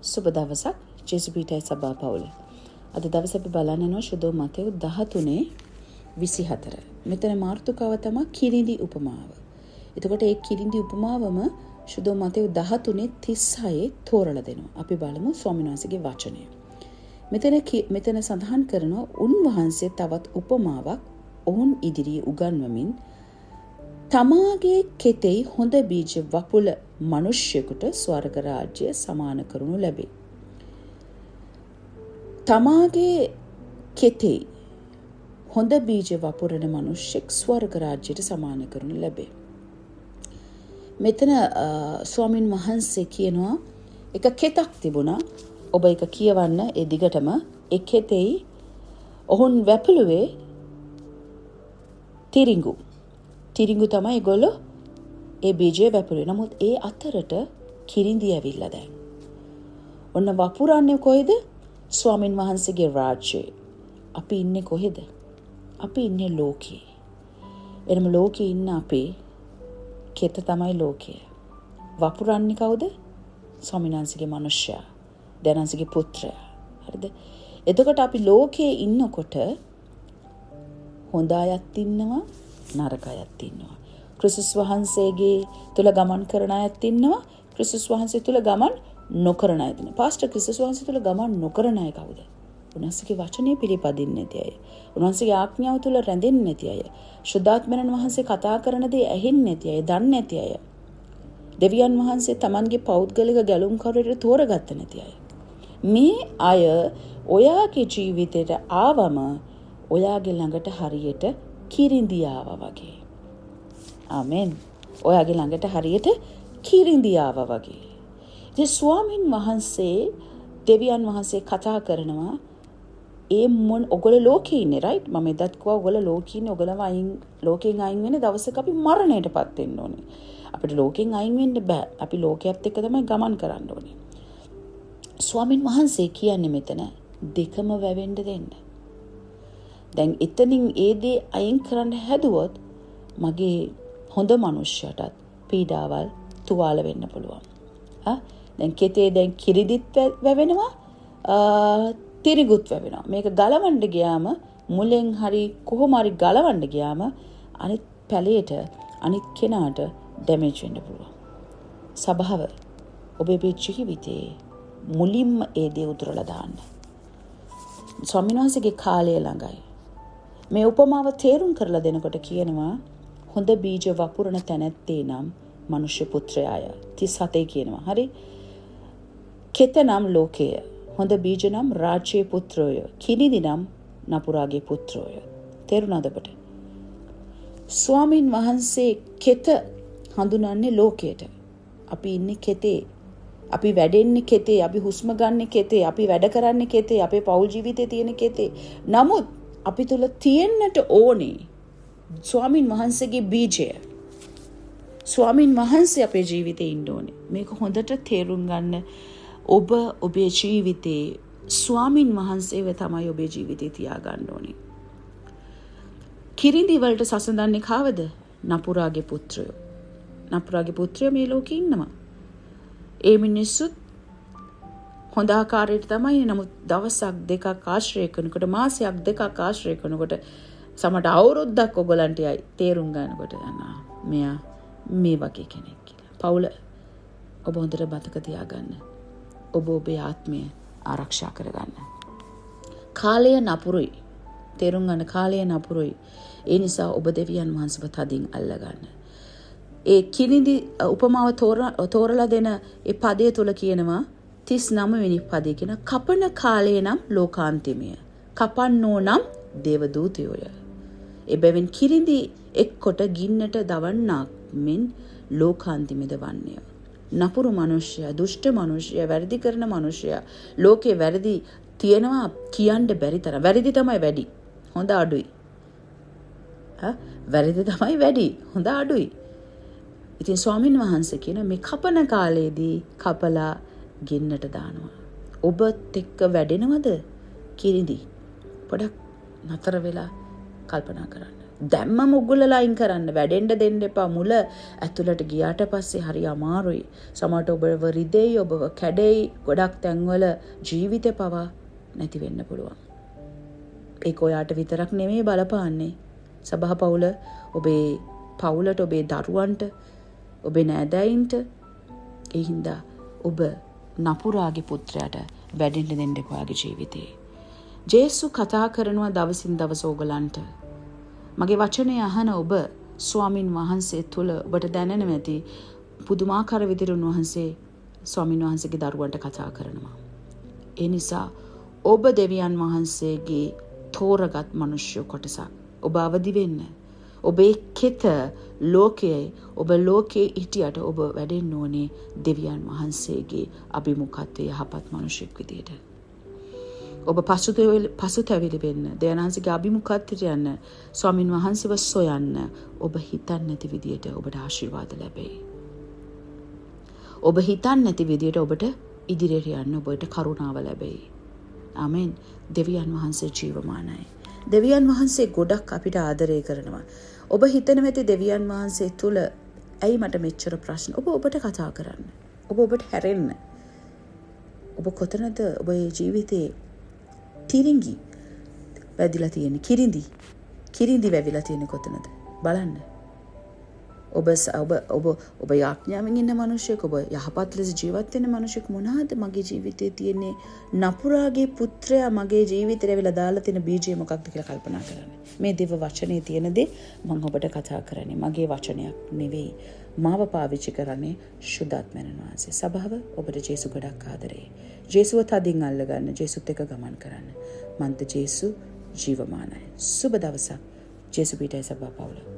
සුබ දවසක් ජේසු පීඨයි සභා පවුල. අද දවසේ අපි බලන්න යනවා ශුද්ධ මතෙව් 13:24. මෙතන මාතෘකාව තමයි කිරිඳි උපමාව. එතකොට ඒ කිරිඳි උපමාවම ශුද්ධ මතෙව් 13:36 තෝරලා දෙනවා. අපි බලමු ස්වාමීන් වහන්සේගේ වචනය. මෙතන සඳහන් කරනවා උන්වහන්සේ තවත් උපමාවක් ඔවුන් ඉදිරියේ උගන්වමින් තමාගේ කෙතෙහි හොඳ බීජ වපුල මිනිසෙකුට ස්වර්ග රාජ්‍ය සමාන කරනු ලැබේ. තමාගේ කෙතෙහි හොඳ බීජ වපුරන මිනිසෙක් ස්වර්ග රාජ්‍යයට සමාන කරනු ලැබේ. මෙතන ස්වාමින් වහන්සේ කියනවා එක කෙතක් තිබුණා. ඔබ ඒක කියවන්න ඒ දිගටම. ඒ කෙතෙහි ඔවුන් වැපලුවේ තිරිඟු. තිරිඟු තමයි ඒගොල්ලෝ ඒ බීජය වැපුරුවේ. නමුත් ඒ අතරට කිරිඳි ඇවිල්ලා දැන්. ඔන්න වපුරන්නේ කොහෙද? ස්වාමින් වහන්සේගේ රාජ්‍යයේ. අපි ඉන්නේ කොහෙද? අපි ඉන්නේ ලෝකේ. එනම ලෝකේ ඉන්න අපේ කෙත තමයි ලෝකය. වපුරන්නේ කවුද? ස්වාමීන් වහන්සේගේ මනුෂ්‍යයා. දෙනන්සේගේ පුත්‍රයා. හරිද? එතකොට අපි ලෝකේ ඉන්නකොට හොඳ අයත් ඉන්නවා, නරක අයත් ඉන්නවා. ක්‍රිස්තුස් වහන්සේගේ තුල ගමන් කරන අයත් ඉන්නවා, ක්‍රිස්තුස් වහන්සේ තුල ගමන් නොකරන අයත් ඉන්නවා. පාස්ටර්, ක්‍රිස්තුස් වහන්සේ තුල ගමන් නොකරන අය කවුද? උන්වහන්සේගේ වචනය පිළිපදින්නේ නැති අය. උන්වහන්සේගේ ආඥාව තුල රැඳෙන්නේ නැති අය. ශුද්ධාත්මයන් වහන්සේ කතා කරන දේ ඇහෙන්නේ නැති අය, දන්නේ නැති අය. දෙවියන් වහන්සේ Tamanගේ පෞද්ගලික ගැලුම්කරුවට තෝරගත්ත නැති අය. මේ අය ඔයාගේ ජීවිතේට ආවම ඔයාගේ ළඟට හරියට කිරිඳි ආවා වගේ. ආමෙන්. ඔයාගේ ළඟට හරියට කිරිඳි ආවා වගේ. ඉතින් ස්වාමින් වහන්සේ දෙවියන් වහන්සේ කතා කරනවා ඒ මොන ඔගොල්ලෝ ලෝකේ ඉන්නේ රයිට්. මම එදත් කිව්වා ඔගොල්ලෝ ලෝකේ ඉන්නේ, ඔගොල්ලෝම අයින් ලෝකෙන් අයින් වෙන දවසක අපි මරණයටපත් වෙන්න ඕනේ. අපිට ලෝකෙන් අයින් වෙන්න බෑ. අපි ලෝකයේත් එක්ක තමයි ගමන් කරන්න ඕනේ. ස්වාමින් වහන්සේ කියන්නේ මෙතන දෙකම වැවෙන්න දෙන්න. දැන් එතනින් ඒ දේ අයින් කරන්න හැදුවොත් මගේ හොඳ මනුෂ්‍යයටත් පීඩාවල් තුවාල වෙන්න පුළුවන්. දැන් කෙතේ දැන් කිරිදිත් වැවෙනවා, තිරිඟුත් වැවෙනවා. මේක ගලවන්න ගියාම මුලෙන් හරි කොහොම හරි ගලවන්න ගියාම අනිත් පැලේට අනිත් කෙනාට ඩැමේජ් වෙන්න පුළුවන්. සභාව ඔබේ ජීවිතේ මුලින්ම ඒ දේ උදුරලා දාන්න. ස්වාමීන් වහන්සේගේ කාලය ළඟයි. මේ උපමාව තේරුම් කරලා දෙනකොට කියනවා හොඳ බීජ වපුරන තැනැත්තේ නම් මනුෂ්‍ය පුත්‍රයාය. 37 කියනවා. හරි. කෙත නම් ලෝකය. හොඳ බීජ නම් රාජ්‍යයේ පුත්‍රයෝය. කිනිදි නම් නපුරාගේ පුත්‍රයෝය. තේරුණාද ඔබට? ස්වාමින් වහන්සේ කෙත හඳුනන්නේ ලෝකයට. අපි ඉන්නේ කෙතේ. අපි වැඩෙන්නේ කෙතේ, අපි හුස්ම ගන්නෙ කෙතේ, අපි වැඩ කරන්නේ කෙතේ, අපේ පෞල් ජීවිතේ තියෙන කෙතේ. නමුත් අපි තුල තියෙන්නට ඕනේ ස්වාමින් වහන්සේගේ බීජය. ස්වාමින් වහන්සේ අපේ ජීවිතේ ඉන්න ඕනේ. මේක හොඳට තේරුම් ගන්න. ඔබ ඔබේ ජීවිතේ ස්වාමින් වහන්සේව තමයි ඔබේ ජීවිතේ තියාගන්න ඕනේ. කිරිඳි වලට සසඳන්නේ කවද? නපුරාගේ පුත්‍රයෝ. නපුරාගේ පුත්‍රයෝ මේ ලෝකේ ඉන්නවා. ඒ මිනිස්සුත් හොඳ ආකාරයට තමයි. නමුත් දවසක් දෙකක් ආශ්‍රය කරනකොට, මාසයක් දෙකක් ආශ්‍රය කරනකොට, සමහරට අවුරුද්දක් ඔයගලන්ට යයි තේරුම් ගන්නකොට යනවා මෙයා මේ වගේ කෙනෙක් කියලා. පවුල ඔබ හොඳට මතක තියාගන්න. ඔබ ඔබේ ආත්මය ආරක්ෂා කරගන්න. කාලය නපුරුයි. තේරුම් ගන්න, කාලය නපුරුයි. ඒ නිසා ඔබ දෙවියන් වහන්සේව තදින් අල්ලගන්න. ඒ කිරිඳි උපමාව තෝරලා දෙන ඒ පදය තුල කියනවා 39 වෙනි පදේ කියන කපන කාලය නම් ලෝකාන්තිමය. කපන්නෝ නම් දේවදූතයෝය. එබැවින් කිරිඳි එක්කොට ගින්නට දවන්නාක් මෙන් ලෝකාන්තිමෙද වන්නේය. නපුරු මනුෂ්‍යයා, දුෂ්ට මනුෂ්‍යයා, වැරදි කරන මනුෂ්‍යයා, ලෝකේ වැරදි තියෙනවා කියන්න බැරි තරම්. වැරදි තමයි වැඩි. හොඳ අඩුයි. වැරදි තමයි වැඩි. හොඳ අඩුයි. ඉතින් ස්වාමින් වහන්සේ කියන මේ කපන කාලයේදී කපලා ගින්නට දානවා. ඔබත් එක්ක වැඩෙනවද කිරිඳි? පොඩක් නතර වෙලා කල්පනා කරන්න. දැම්මම උගුලලා අයින් කරන්න. වැඩෙන්න දෙන්න එපා. මුල ඇතුළට ගියාට පස්සේ හරි අමාරුයි. සමහරට ඔබව රිදෙයි, ඔබව කැඩෙයි. ගොඩක් තැන්වල ජීවිතේ පවා නැති වෙන්න පුළුවන්. ඒක ඔයාට විතරක් නෙමෙයි බලපාන්නේ. සභා පවුල, ඔබේ පවුලට, ඔබේ දරුවන්ට, ඔබේ නෑදෑයින්ට. ඒ හින්දා ඔබ නපුරාගේ පුත්‍රයාට වැඩෙන්න දෙන්න එපා ඔයාගේ ජීවිතේ. ජේසු කතා කරනවා දවසින් දවස ඕගලන්ට. මගේ වචනය අහන ඔබ ස්වාමින් වහන්සේ තුළ ඔබට දැනෙනවා ඇති පුදුමාකාර විදිහට උන්වහන්සේ ස්වාමින් වහන්සේගේ දරුවන්ට කතා කරනවා. ඒ නිසා ඔබ දෙවියන් වහන්සේගේ තෝරගත් මනුෂ්‍ය කොටසක්. ඔබ අවදි වෙන්න. ඔබේ කෙත ලෝකයේ, ඔබ ලෝකයේ හිටියට ඔබ වැඩෙන්න ඕනේ දෙවියන් වහන්සේගේ අභිමුඛත්වයේ යහපත් මනුෂ්‍යෙක් විදියට. ඔබ පසුතැවිලි වෙන්න, දෙවියන් වහන්සේගේ අභිමුඛත්වයට යන්න, ස්වාමින් වහන්සේව සොයන්න, ඔබ හිතන්නේ නැති විදියට ඔබට ආශිර්වාද ලැබෙයි. ඔබ හිතන්නේ නැති විදියට ඔබට ඉදිරියට යන්න ඔබට කරුණාව ලැබෙයි. ආමෙන්. දෙවියන් වහන්සේ ජීවමානයි. දෙවියන් වහන්සේ ගොඩක් අපිට ආදරය කරනවා. ඔබ හිතන ඇති දෙවියන් වහන්සේ තුල ඇයි මට මෙච්චර ප්‍රශ්න? ඔබ ඔබට කතා කරන්න. ඔබ ඔබට හැරෙන්න. ඔබ කොතනද ඔබේ ජීවිතේ තිරිඟි වැදිලා තියෙන්නේ? කිරිඳි. කිරිඳි වැවිලා තියෙන්නේ කොතනද? බලන්න. ඔබ ඔබ ඔබ ඔබ යාඥාවෙන් ඉන්න මිනිහෙක්, ඔබ යහපත් ලෙස ජීවත් වෙන මිනිහෙක්. මොනවාද මගේ ජීවිතේ තියෙන්නේ? නපුරාගේ පුත්‍රයා මගේ ජීවිතේට ඇවිල්ලා දාලා තියෙන බීජය මොකක්ද කියලා කල්පනා කරන්න. මේ දේව වචනේ තියෙන දේ මම ඔබට කතා කරන්නේ. මගේ වචනයක් නෙවෙයි. මාව පාවිච්චි කරන්නේ ශුද්ධාත්මයන් වහන්සේ. සභාව, ඔබට ජේසු ගොඩක් ආදරේ. ජේසුව තදින් අල්ලගන්න. ජේසුත් එක්ක ගමන් කරන්න. මන්ද ජේසු ජීවමානයි. සුබ දවසක්. ජේසු පීඨයි සභා පවුල.